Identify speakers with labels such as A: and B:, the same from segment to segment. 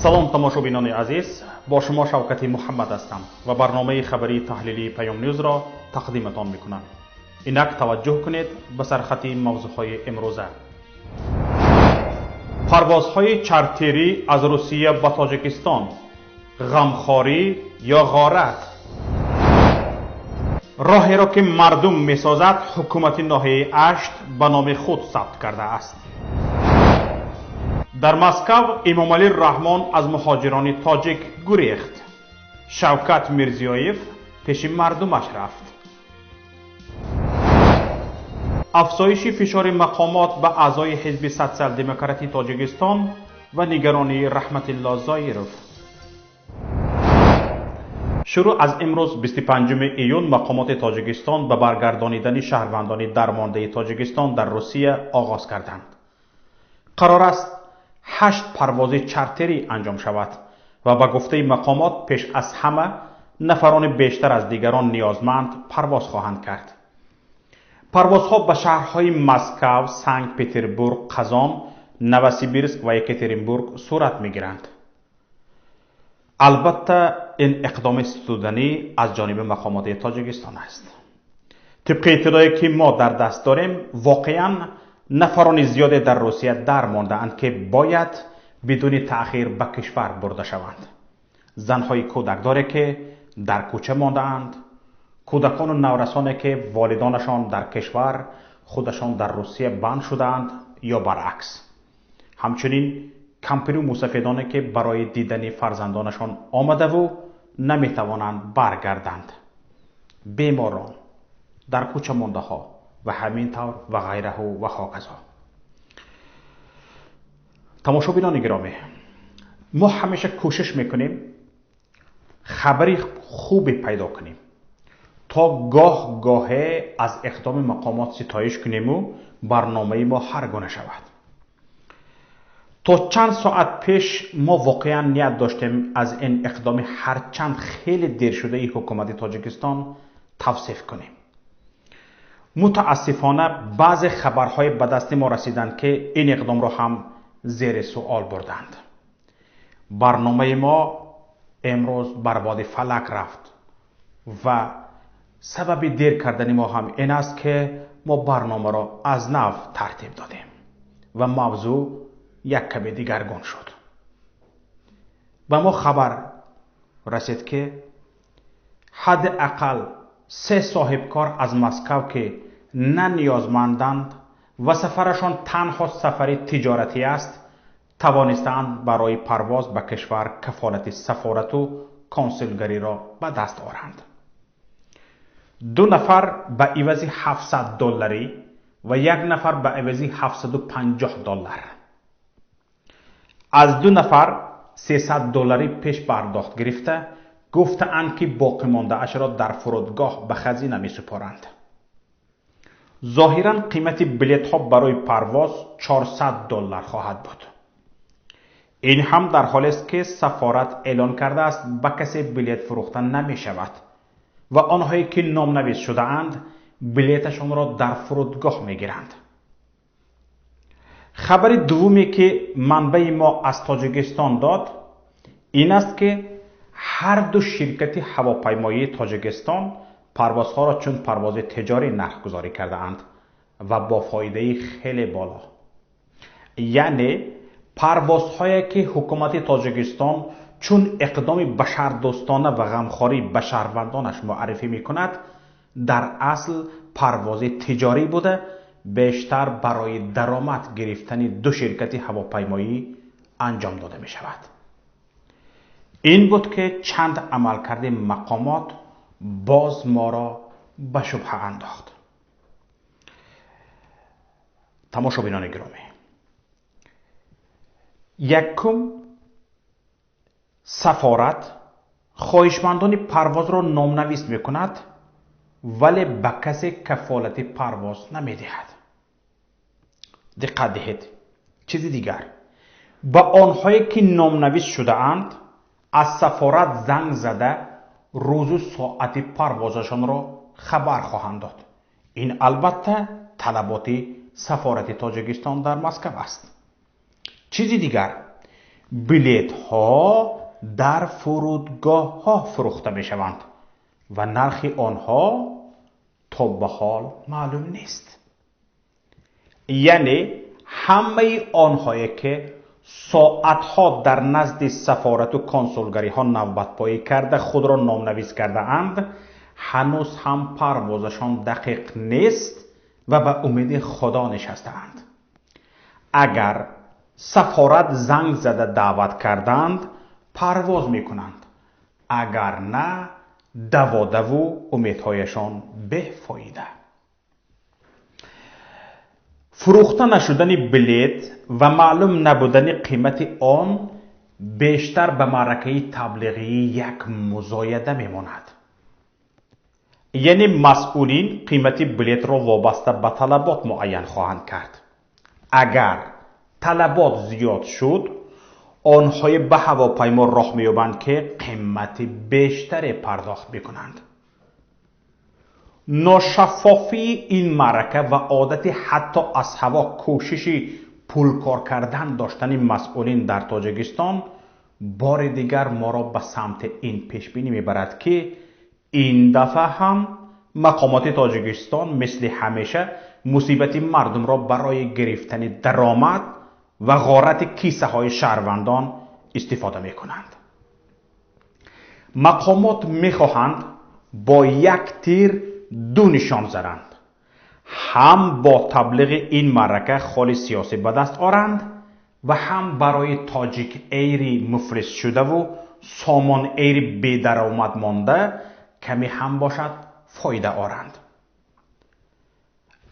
A: Салом, тамошобинони азиз, бо шумо Шавкати Муҳаммад ҳастам ва барномаи хабарии таҳлилии Паём Ньюзро тақдиматон мекунам. Инак таваҷҷӯҳ кунед ба сархати мавзӯъҳои имрӯза. Парвозҳои чартерӣ аз Русия ба Тоҷикистон, ғамхорӣ ё ғорат? Роҳеро ки мардум месозад, ҳукумати ноҳияи Ашт ба номи худ сабт кардааст. Дар Москав Эмомалӣ Раҳмон аз муҳоҷирони тоҷик гурехт. Шавкат Мирзиёев пеши мардумаш рафт. Афзоиши фишори мақомот ба аъзои ҳизби Социал-демократии Тоҷикистон ва нигаронии Раҳматилло Зоиров. Шурӯъ аз имрӯз, 25 июн, мақомоти Тоҷикистон ба баргардонидани шаҳрвандони дармондаи Тоҷикистон дар Русия оғоз карданд. Қарор аст, 8 парвози чартерӣ анҷом шавад ва ба гуфтаи мақомот, пеш аз ҳама нафарони бештар аз дигарон ниёзманд парвоз хоҳанд кард. Парвозҳо ба шаҳрҳои Москав, Санкт Петербург, Қазон, Новосибирск ва Екатеринбург сурат мегиранд. Албатта, ин иқдоми студанӣ аз ҷониби мақомоти Тоҷикистон аст. Тибқи иттилое ки мо дар даст дорем, воқеан нафарони зиёде дар Русия дар мондаанд, ки бояд бидуни таъхир ба кишвар бурда шаванд. Занҳои кӯдакдоре ки дар кӯча мондаанд, кӯдакону наврасоне ки волидонашон дар кишвар, худашон дар Русия банд шудаанд ё баръакс, ҳамчунин кампиру мусафедоне ки барои дидани фарзандонашон омадаву наметавонанд баргарданд, беморон, дар кӯча мондаҳо ва ҳамин тавр ва ғайраҳу ва ҳоказо. Тамошобинони гиромӣ, мо ҳамеша кӯшиш мекунем хабари хубе пайдо кунем, то гоҳ гоҳе аз иқдоми мақомот ситоиш кунему барномаи мо ҳар гуна шавад. То чанд соат пеш мо воқеан ният доштем аз ин иқдоми ҳарчанд хеле дершудаи ҳукумати Тоҷикистон тавсиф кунем. Мутаассифона, баъзе хабарҳое ба дасти мо расиданд, ки ин иқдомро ҳам зери суол бурданд. Барномаи мо имрӯз бар боди фалак рафт ва сабаби дер кардани мо ҳам ин аст, ки мо барномаро аз нав тартиб додем ва мавзӯъ як каме дигаргун шуд. Ба мо хабар расид, ки ҳадди ақал се соҳибкор аз Москав, ки на ниёзманданд ва сафарашон танҳо сафари тиҷоратӣ аст, тавонистаанд барои парвоз ба кишвар кафолати сафорату консулгариро ба даст оранд. Ду нафар ба ивази 700 долларӣ ва як нафар ба ивази 750 доллар. Аз ду нафар 300 долларӣ пеш пардохт гирифта, гуфтаанд, ки боқимондаашро дар фурудгоҳ ба хазина месупоранд. Зоҳиран, қимати билетҳо барои парвоз 400 доллар хоҳад буд. Ин ҳам дар ҳолест, ки сафорат эълон кардааст, ба касе билет фурӯхта намешавад ва онҳое ки номнавис шудаанд, билеташонро дар фурудгоҳ мегиранд. Хабари дуввуме ки манбаи мо аз Тоҷикистон дод, ин аст, ки ҳар ду ширкати ҳавопаймоии Тоҷикистон парвозҳоро чун парвози тиҷорӣ нархгузорӣ кардаанд ва бо фоидаи хеле боло. Яъне парвозҳое ки ҳукумати Тоҷикистон чун иқдоми башардӯстона ва ғамхорӣ ба шаҳрвандонаш муаррифӣ мекунад, дар асл парвози тиҷорӣ буда, бештар барои даромад гирифтани ду ширкати ҳавопаймоӣ анҷом дода мешавад. Ин буд, ки чанд амалкарди мақомот боз моро ба шубҳа андохт. Тамошобинони гиромӣ, якум, сафорат хоҳишмандони парвозро номнавис мекунад, вале ба касе кафолати парвоз намедиҳад. Диққат диҳед, чизи дигар: ба онҳое ки номнавис шудаанд, аз сафорат занг зада, рӯзу соати парвозашонро хабар хоҳанд дод. Ин албатта талаботи сафорати Тоҷикистон дар Москав аст. Чизи дигар: Билетҳо дар фурудгоҳҳо фурӯхта мешаванд ва нархи онҳо то ба ҳол маълум нест. Яъне ҳамаи онҳое ки соатҳо дар назди сафорату консулгариҳо навбатпоӣ карда худро номнавис кардаанд, ҳанӯз ҳам парвозашон дақиқ нест ва ба умеди Худо нишастаанд. Агар сафорат занг зада даъват карданд, парвоз мекунанд, агар на, даводаву умедҳояшон бефоида. Фурӯхта нашудани билет ва маълум набудани қимати он бештар ба маъракаи таблиғии як музояда мемонад. Яъне масъулин қимати билетро вобаста ба талабот муайян хоҳанд кард. Агар талабот зиёд шуд, онҳое ба ҳавопаймо роҳ меёбанд, ки қимати бештаре пардохт мекунанд. Ношаффофии ин маърака ва одати ҳатто аз ҳаво кӯшиши пулкор кардан доштани масъулин дар Тоҷикистон бори дигар моро ба самти ин пешбинӣ мебарад, ки ин дафъа ҳам мақомоти Тоҷикистон мисли ҳамеша мусибати мардумро барои гирифтани даромад ва ғорати кисаҳои шаҳрвандон истифода мекунанд. Мақомот мехоҳанд бо як тир ду нишон зананд, ҳам бо таблиғи ин маърака холи сиёсӣ ба даст оранд ва ҳам барои Тоҷик Эйри муфлис шудаву Сомон Эйри бедаромад монда каме ҳам бошад фоида оранд.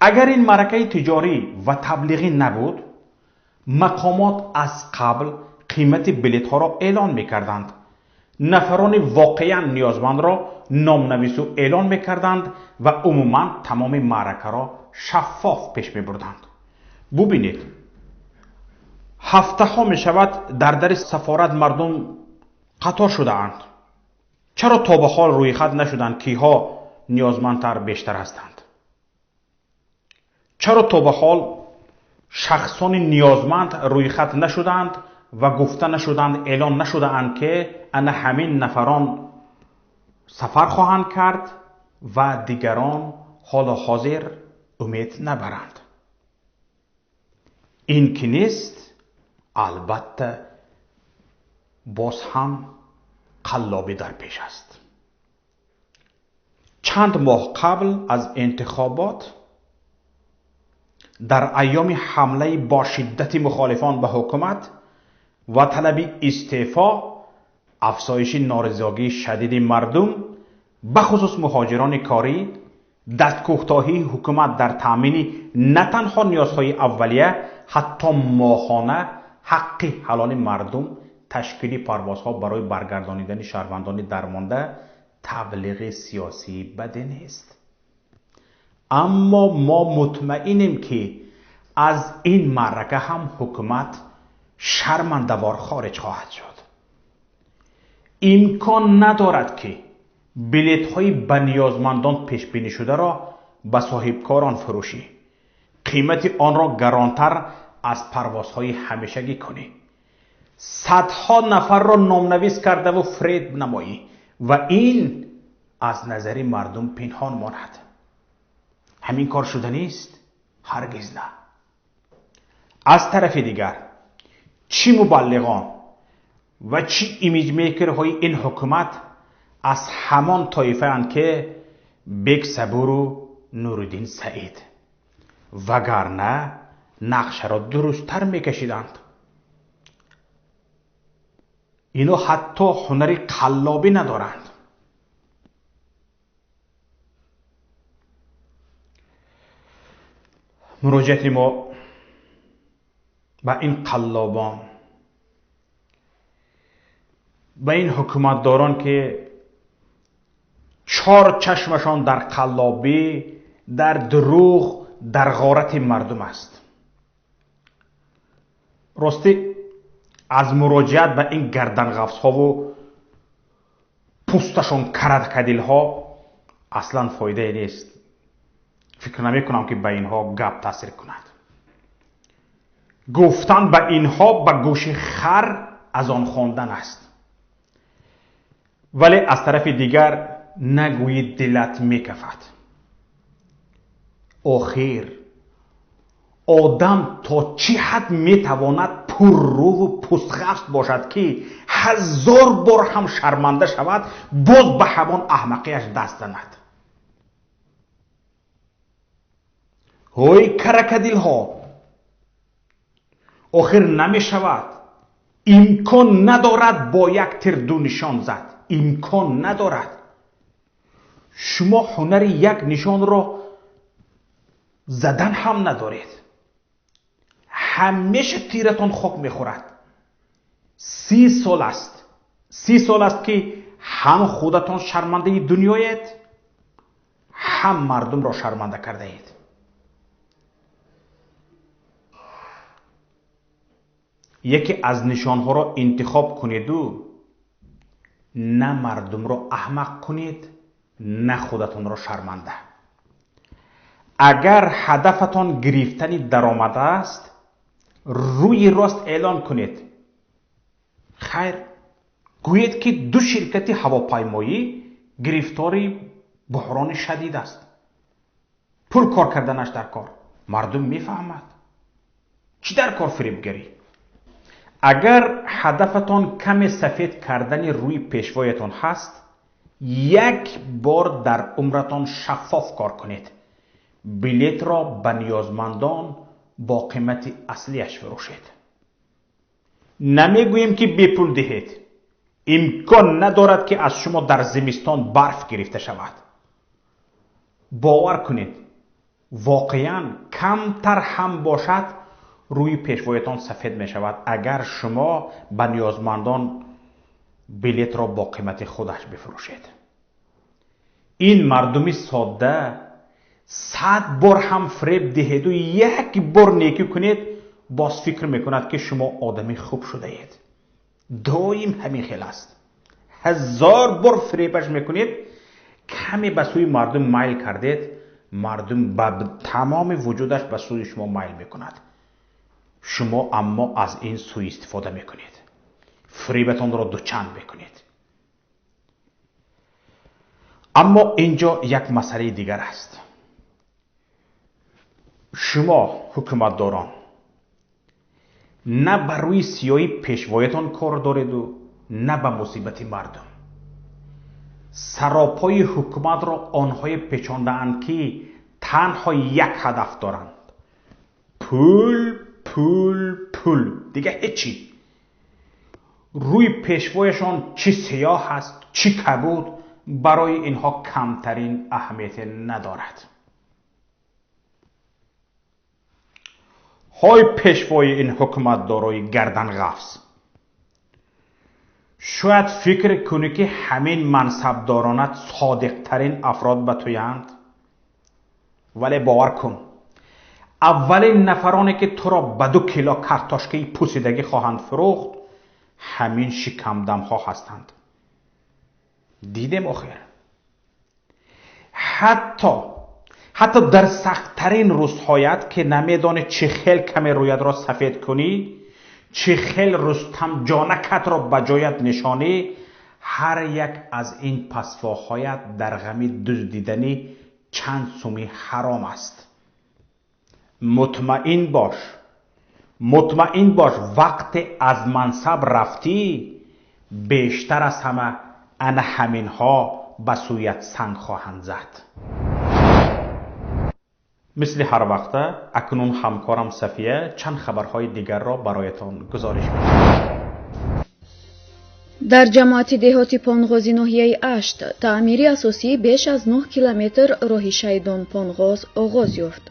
A: Агар ин маъракаи тиҷорӣ ва таблиғӣ набуд, мақомот аз қабл қимати билетҳоро эълон мекарданд, нафарони воқеан ниёзмандро номнавису эълон мекарданд ва умуман тамоми маъракаро шаффоф пеш мебурданд. Бубинед, ҳафтаҳо мешавад дар дари сафорат мардум қатор шудаанд. Чаро то ба ҳол рӯйхат нашуданд, киҳо ниёзмандтар бештар ҳастанд? Чаро то ба ҳол шахсони ниёзманд рӯйхат нашуданд ва гуфта нашуданд, эълон нашудаанд, ки ана ҳамин нафарон сафар хоҳанд кард ва дигарон ҳоло ҳозир умед набаранд? Ин ки нест, албатта боз ҳам қаллобӣ дар пеш аст. Чанд моҳ қабл аз интихобот дар айёми ҳамлаи бо шиддати мухолифон ба ҳукумат ва талаби истеъфо, афзоиши норизогии шадиди мардум, бахусус муҳоҷирони корӣ, дасткӯтоҳии ҳукумат дар таъмини на танҳо ниёзҳои аввалия, ҳатто моҳона ҳаққи ҳалоли мардум, ташкили парвозҳо барои баргардонидани шаҳрвандони дармонда таблиғи сиёсии баде нест. Аммо мо мутмаинем, ки аз ин маърака ҳам ҳукумат шармандавор хориҷ хоҳад шуд. Имкон надорад, ки билетҳои ба ниёзмандон пешбинӣ шударо ба соҳибкорон фурӯшӣ, қимати онро гаронтар аз парвозҳои ҳамешагӣ кунӣ, садҳо нафарро номнавис кардаву фиреб намоӣ ва ин аз назари мардум пинҳон монад. Ҳамин кор шуданист? Ҳаргиз на. Аз тарафи дигар, чӣ мубаллиғон ва чӣ имиҷмейкерҳои ин ҳукумат аз ҳамон тоифаанд, ки Бек Сабуру Нуриддин Саид, вагарна нақшаро дурусттар мекашиданд. Ино ҳатто ҳунари қаллобӣ надоранд. Муроҷиати мо ба ин қаллобон, ба ин ҳукуматдорон, ки чор чашмашон дар қаллобӣ, дар дурӯғ, дар ғорати мардум аст. Ростӣ аз муроҷиат ба ин гарданғафсҳову пӯсташон каракадилҳо аслан фоидае нест. Фикр намекунам, ки ба инҳо гап таъсир кунад. Гуфтан ба инҳо ба гӯши хар аз он хондан аст. Вале аз тарафи дигар нагӯӣ дилат мекафад. Охир одам то чӣ ҳад метавонад пуррӯву пустғафс бошад, ки 1000 бор ҳам шарманда шавад, боз ба ҳамон аҳмақияш даст занад? Ҳой крокодилҳо, охир намешавад, имкон надорад бо як тир ду нишон зад, имкон надорад. Шумо ҳунари як нишонро задан ҳам надоред. Ҳамеша тиратон хок мехӯрад. 30 сол аст, 30 сол аст, ки ҳам худатон шармандаи дунёед, ҳам мардумро шарманда кардаед. Яке аз нишонҳоро интихоб кунеду на мардумро аҳмақ кунед, на худатонро шарманда. Агар ҳадафатон гирифтани даромад аст, рӯи рост эълон кунед. Хайр, гӯед, ки ду ширкати ҳавопаймоӣ гирифтори буҳрони шадид аст, пул кор карданаш дар кор. Мардум мефаҳмад, чӣ дар кор фиребгарӣ. Агар ҳадафатон каме сафед кардани рӯи пешвоятон ҳаст, як бор дар умратон шаффоф кор кунед. Билетро ба ниёзмандон бо қимати аслияш фурӯшед. Намегӯем, ки бепул диҳед. Имкон надорад, ки аз шумо дар зимистон барф гирифта шавад. Бовар кунед, воқеан камтар ҳам бошад, рӯи пешвоятон сафед мешавад, агар шумо ба ниёзмандон билетро бо қимати худаш бифурӯшед. Ин мардуми содда 100 бор ҳам фиреб диҳеду як бор некӣ кунед, боз фикр мекунад, ки шумо одами хуб шудаед. Доим ҳамин хел аст. 1000 бор фиребаш мекунед, каме ба сӯи мардум майл кардед, мардум ба тамоми вуҷудаш ба сӯи шумо майл мекунад. Шумо аммо аз ин сӯистифода мекунед, фиребатонро дучанд мекунед. Аммо инҷо як масъалаи дигар аст. Шумо ҳукуматдорон на ба рӯи сиёҳи пешвоятон кор дореду, на ба мусибати мардум. Саропои ҳукуматро онҳое печондаанд, ки танҳо як ҳадаф доранд: пул, пул, пул, дигар ҳеҷ чӣ. Рӯи пешвояшон чӣ сиёҳ аст, чӣ кабуд, барои инҳо камтарин аҳамияте надорад. Ҳой пешвои ин ҳукуматдорои гарданғафс, шояд фикр кунӣ, ки ҳамин мансабдоронат содиқтарин афрод ба туянд, вале бовар кун, аввалин нафароне, ки туро ба 2 кило картошкаи пусидагӣ хоҳанд фурӯхт, ҳамин шикамдамҳо ҳастанд. Дидем охир, ҳатто дар сахттарин рӯзҳоят, ки намедонӣ чӣ хел каме рӯятро сафед кунӣ, чӣ хел рустамҷонакатро ба ҷоят нишонӣ, ҳар як аз ин пасвоҳоят дар ғами дуздидани чанд суми ҳаром аст. Мутмаин бош, мутмаин бош, вақте аз мансаб рафтӣ, бештар аз ҳама ана ҳаминҳо ба сӯят санг хоҳанд зад. Мисли ҳар вақта, акнун ҳамкорам Сафия чанд хабарҳои дигарро бароятон гузориш медиҳад.
B: Дар ҷамоати деҳоти Понғози ноҳияи Ашт таъмири асосии беш аз 9 километр роҳи Шайдон-Понғоз оғоз ёфт.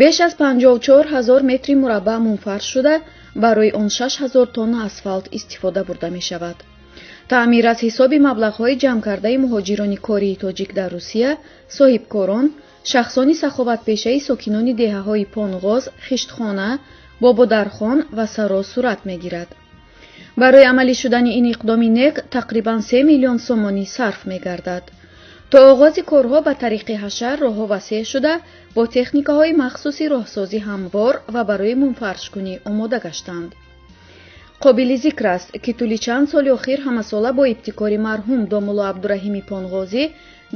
B: Беш аз 54 ҳазор метри мураббаъ мунфарш шуда, барои он 6 ҳазор тонна асфалт истифода бурда мешавад. Таъмир аз ҳисоби маблағҳои ҷамъкардаи муҳоҷирони кории тоҷик дар Русия, соҳибкорон, шахсони саховатпешаи сокинони деҳаҳои Понғоз, Хиштхона, Бободархон ва Сароз сурат мегирад. Барои амалӣ шудани ин иқдоми нек тақрибан 3 миллион сомонӣ сарф мегардад. То оғози корҳо ба тариқи ҳашар роҳҳо васеъ шуда, бо техникаҳои махсуси роҳсозӣ ҳамвор ва барои мунфаршкунӣ омода гаштанд. Қобили зикр аст, ки тӯли чанд соли охир ҳамасола бо ибтикори марҳум домулло Абдураҳими Понғозӣ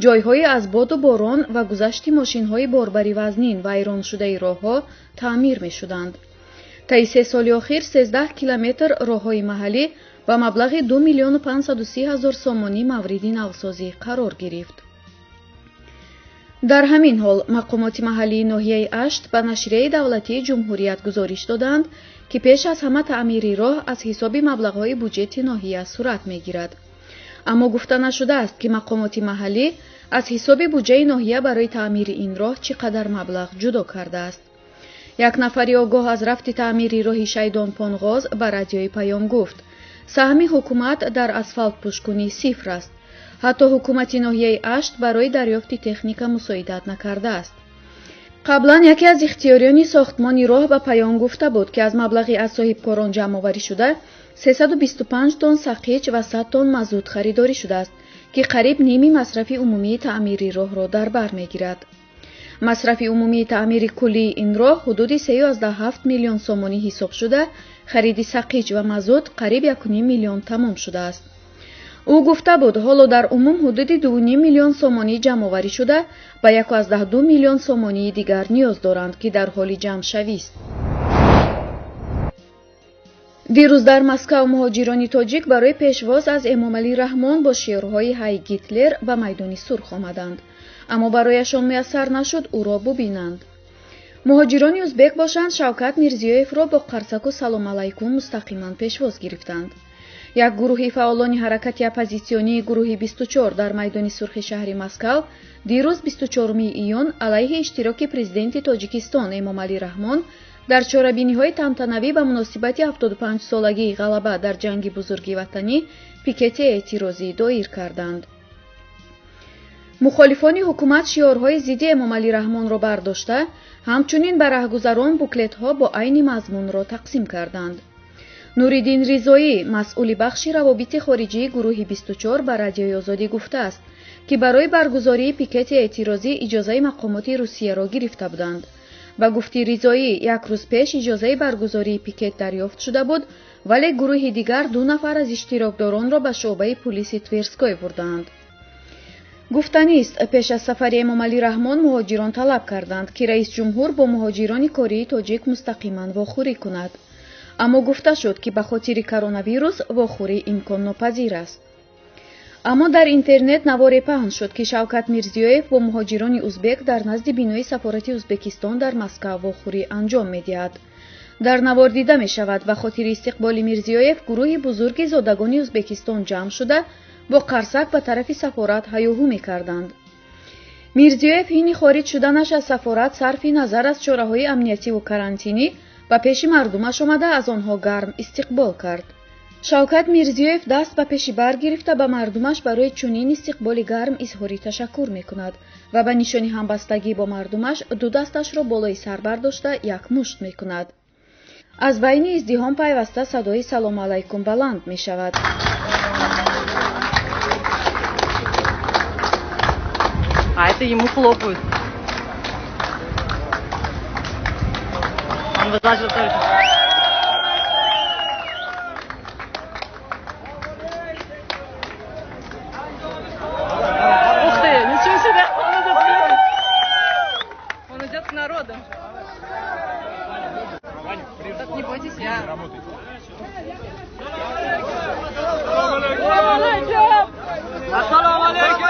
B: ҷойҳои аз боду борон ва гузашти мошинҳои борбари вазнин вайроншудаи роҳҳо таъмир мешуданд. Таи 3 соли охир 13 километр роҳҳои маҳаллӣ ба маблағи 2 миллиону 530 ҳазор сомонӣ мавриди навсозӣ қарор гирифт. Дар ҳамин ҳол мақомоти маҳаллии ноҳияи Ашт ба нашрияи давлатии ҷумҳурият гузориш доданд, ки пеш аз ҳама таъмири роҳ аз ҳисоби маблағҳои буҷети ноҳия сурат мегирад. Аммо гуфта нашудааст, ки мақомоти маҳаллӣ аз ҳисоби буҷаи ноҳия барои таъмири ин роҳ чӣ қадар маблағ ҷудо кардааст. Як нафари огоҳ аз рафти таъмири роҳи Шайдон Понғоз ба радиои Паём гуфт: саҳми ҳукумат дар асфалтпӯшкунӣ сифр аст. Ҳатто ҳукумати ноҳияи Ашт барои дарёфти техника мусоидат накардааст. Қаблан яке аз ихтиёриёни сохтмони роҳ ба Паём гуфта буд, ки аз маблағи аз соҳибкорон ҷамъоварӣ шуда 325 тонн сақич ва 100 тонн мазут харидорӣ шудааст, ки қариб ними масрафи умумии таъмири роҳро дар бар мегирад. Масрафи умумии таъмири куллии ин роҳ ҳудуди 3,7 миллион сомонӣ ҳисоб шуда, хариди сақич ва мазут қариб 1,5 миллион тамом шудааст. Ӯ гуфта буд, ҳоло дар умум ҳудуди 2,5 миллион сомонӣ ҷамъоварӣ шуда, ба 1,2 миллион сомонии дигар ниёз доранд, ки дар ҳоли ҷамъшавист. Дирӯз дар Москав муҳоҷирони тоҷик барои пешвоз аз Эмомалӣ Раҳмон бо шиорҳои «Ҳай Гитлер» ба майдони сурх омаданд, аммо барояшон муяссар нашуд ӯро бубинанд. Муҳоҷирони узбек бошанд, Шавкат Мирзиёевро бо қарсаку салом алайкум мустақиман пешвоз гирифтанд. Як гурӯҳи фаъолони ҳаракати оппозитсионии гурӯҳи 24 дар майдони сурхи шаҳри Москав дирӯз 24 июн алайҳи иштироки президенти Тоҷикистон Эмомалӣ Раҳмон дар чорабиниҳои тантанавӣ ба муносибати 75-солагии ғалаба дар ҷанги бузурги ватанӣ пикети эътирозӣ доир карданд. Мухолифони ҳукумат шиорҳои зидди Эмомалӣ Раҳмонро бардошта, ҳамчунин ба раҳгузарон буклетҳо бо айни мазмунро тақсим карданд. Нуриддин Ризоӣ, масъули бахши равобити хориҷии гурӯҳи 24 ба Радиои Озодӣ гуфтааст, ки барои баргузории пикети эътирозӣ иҷозаи мақомоти Русияро гирифта буданд. Ба гуфти Ризоӣ, як рӯз пеш иҷозаи баргузории пикет дарёфт шуда буд, вале гурӯҳи дигар 2 нафар аз иштирокдоронро ба шӯъбаи пулиси Тверской бурданд. Гуфтанист, пеш аз сафари Эмомалӣ Раҳмон муҳоҷирон талаб карданд, ки раисҷумҳур бо муҳоҷирони кории тоҷик мустақиман вохӯрӣ кунад. Аммо гуфта шуд, ки ба хотири коронавирус вохӯрӣ имконнопазир аст. Аммо дар интернет наворе паҳн шуд, ки Шавкат Мирзиёев бо муҳоҷирони узбек дар назди бинои сафорати Узбекистон дар Москав вохӯрӣ анҷом медиҳад. Дар навор дида мешавад, ба хотири истиқболи Мирзиёев гурӯҳи бузурги зодагони Узбекистон ҷамъ шуда, бо қарсак ба тарафи сафорат ҳаёҳу мекарданд. Мирзиёев ҳини хориҷ шуданаш аз сафорат сарфи назар аз чораҳои амниятиву карантинӣ ба пеши мардумаш омада аз онҳо гарм истиқбол кард. Шавкат Мирзиёев даст ба пеши бар гирифта ба мардумаш барои чунин истиқболи гарм изҳори ташаккур мекунад ва ба нишони ҳамбастагӣ бо мардумаш ду дасташро болои сар бардошта як мушт мекунад. Аз байни издиҳом пайваста садои салом алайкум баланд мешавад.
C: А это ему хлопают. Он возложил только. Ух ты, ничего себе, он идет к народу. Он идет к народу. Так, не бойтесь, я... Ассаламу алейкум!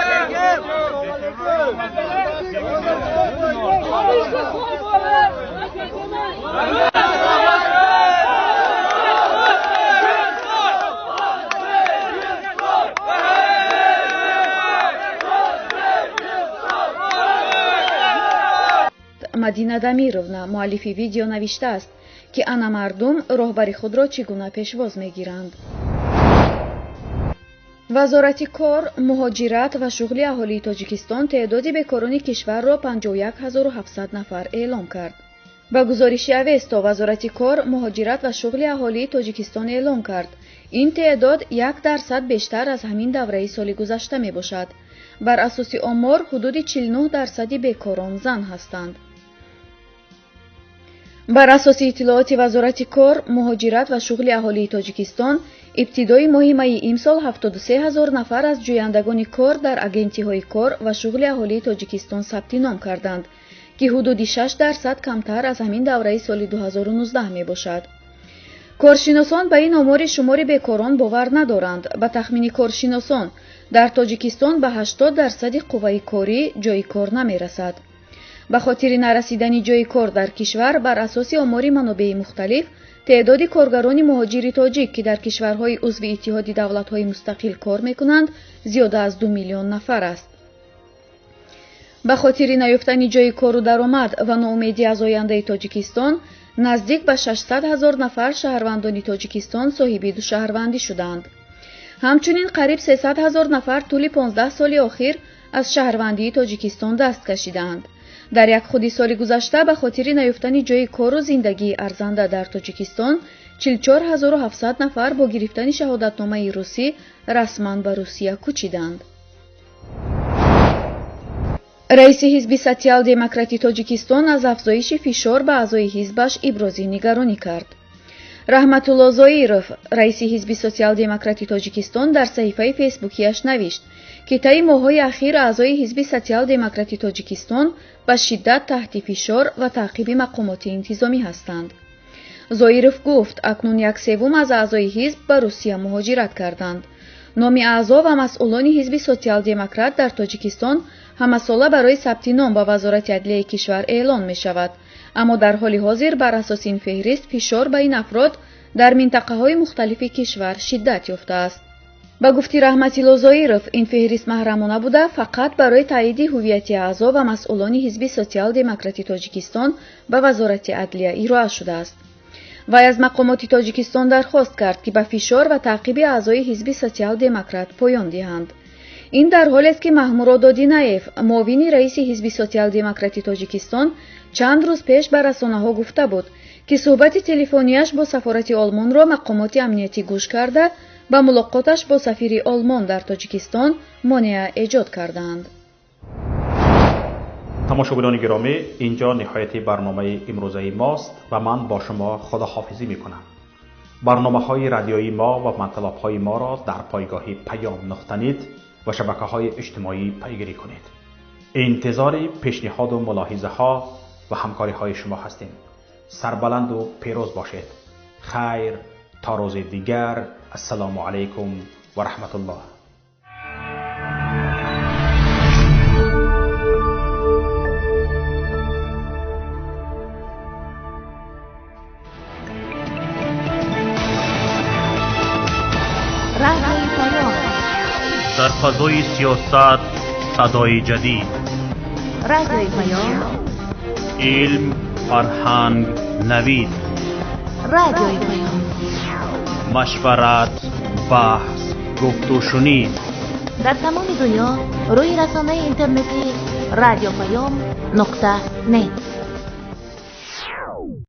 B: Мадина Дамировна, муаллифи видео, навиштааст, ки ана мардум роҳбари худро чӣ гуна пешвоз мегиранд. Вазорати кор, муҳоҷират ва шуғли аҳолии Тоҷикистон теъдоди бекорони кишварро 51700 нафар эълом кард. Ба гузориши Авесто, Вазорати кор, муҳоҷират ва шуғли аҳолии Тоҷикистон эълом кард. Ин теъдод 1% бештар аз ҳамин давраи соли гузашта мебошад. Бар асоси омор, ҳудуди 49% бекорон зан ҳастанд. Бар асоси иттилооти Вазорати кор, муҳоҷират ва шуғли аҳолии Тоҷикистон, ибтидои моҳи майи имсол 73 ҳазор нафар аз ҷӯяндагони кор дар агентиҳои кор ва шуғли аҳолии Тоҷикистон сабти ном карданд, ки ҳудуди 6% камтар аз ҳамин давраи соли 2019 мебошад. Коршиносон ба ин омори шумори бекорон бовар надоранд. Ба тахмини коршиносон, дар Тоҷикистон ба 80% қувваи корӣ ҷойи кор намерасад. Ба хотири нарасидани ҷойи кор дар кишвар бар асоси омори манобеи мухталиф, теъдоди коргарони муҳоҷири тоҷик, ки дар кишварҳои узви Иттиҳоди давлатҳои мустақил кор мекунанд, зиёда аз 2 миллион нафар аст. Ба хотири наёфтани ҷойи кору даромад ва ноумедӣ аз ояндаи Тоҷикистон, наздик ба 600 ҳазор нафар шаҳрвандони Тоҷикистон соҳиби душаҳрвандӣ шуданд. Ҳамчунин қариб 300 ҳазор нафар тӯли 15 соли охир аз шаҳрвандии Тоҷикистон даст кашидаанд. Дар як худи соли гузашта ба хотири наёфтани ҷойи кору зиндагии арзанда дар Тоҷикистон 44700 нафар бо гирифтани шаҳодатномаи русӣ расман ба Русия кӯчиданд. Раиси ҳизби Социал-демократи Тоҷикистон аз афзоиши фишор ба аъзои ҳизбаш ибрози нигаронӣ кард. Раҳматулло Зоиров, раиси ҳизби Социал-демократи Тоҷикистон, дар саҳифаи фейсбукияш навишт, ки таи моҳҳои ахир аъзои ҳизби Социал-демократи Тоҷикистон ба шиддат таҳти фишор ва таъқиби мақомоти интизомӣ ҳастанд. Зоиров гуфт, акнун як севум аз аъзои ҳизб ба Русия муҳоҷират карданд. Номи аъзо ва масъулони ҳизби Социал-демократ дар Тоҷикистон ҳамасола барои сабти ном ба Вазорати адлияи кишвар эълон мешавад. Аммо дар ҳоли ҳозир бар асоси ин феҳрист фишор ба ин афрод дар минтақаҳои мухталифи кишвар шиддат ёфтааст. Ба гуфти Раҳматилло Зоиров, ин феҳрист маҳрамона буда, фақат барои таъйиди ҳуввияти аъзо ва масъулони ҳизби Социал-демократи Тоҷикистон ба Вазорати адлия ироа шудааст. Вай аз мақомоти Тоҷикистон дархост кард, ки ба фишор ва таъқиби аъзои ҳизби Социал-демократ поён диҳанд. Ин дар ҳолест, ки Маҳмурод Одинаев, муовини раиси ҳизби Социал-демократи Тоҷикистон, чанд рӯз пеш ба расонаҳо гуфта буд, ки суҳбати телефонияш бо сафорати Олмонро мақомоти амниятӣ гӯш карда, ба мулоқоташ бо сафири Олмон дар Тоҷикистон монеа эҷод кардаанд.
A: Тамошобинони гиромӣ, инҷо ниҳояти барномаи имрӯзаи мост ва ман бо шумо худоҳофизӣ мекунам. Барномаҳои радиоии мо ва матлабҳои моро дар пойгоҳи паём нуқта нет ва шабакаҳои иҷтимоӣ пайгирӣ кунед. Интизори пешниҳоду мулоҳизаҳо ва ҳамкориҳои шумо ҳастем. Сарбаланду пирӯз бошед. Хайр, то рӯзи дигар. Ассалому алайкум ва раҳматуллоҳ.
D: Дар фазои сиёсат садои ҷадид,
E: Радиои Паём,
D: илм, фарҳанг, навид,
E: Радиои Паём,
D: машварат, баҳс, гуфтушунид.
E: Дар тамоми дунё рӯи расонаи интернетӣ радиопаём нуқта нет.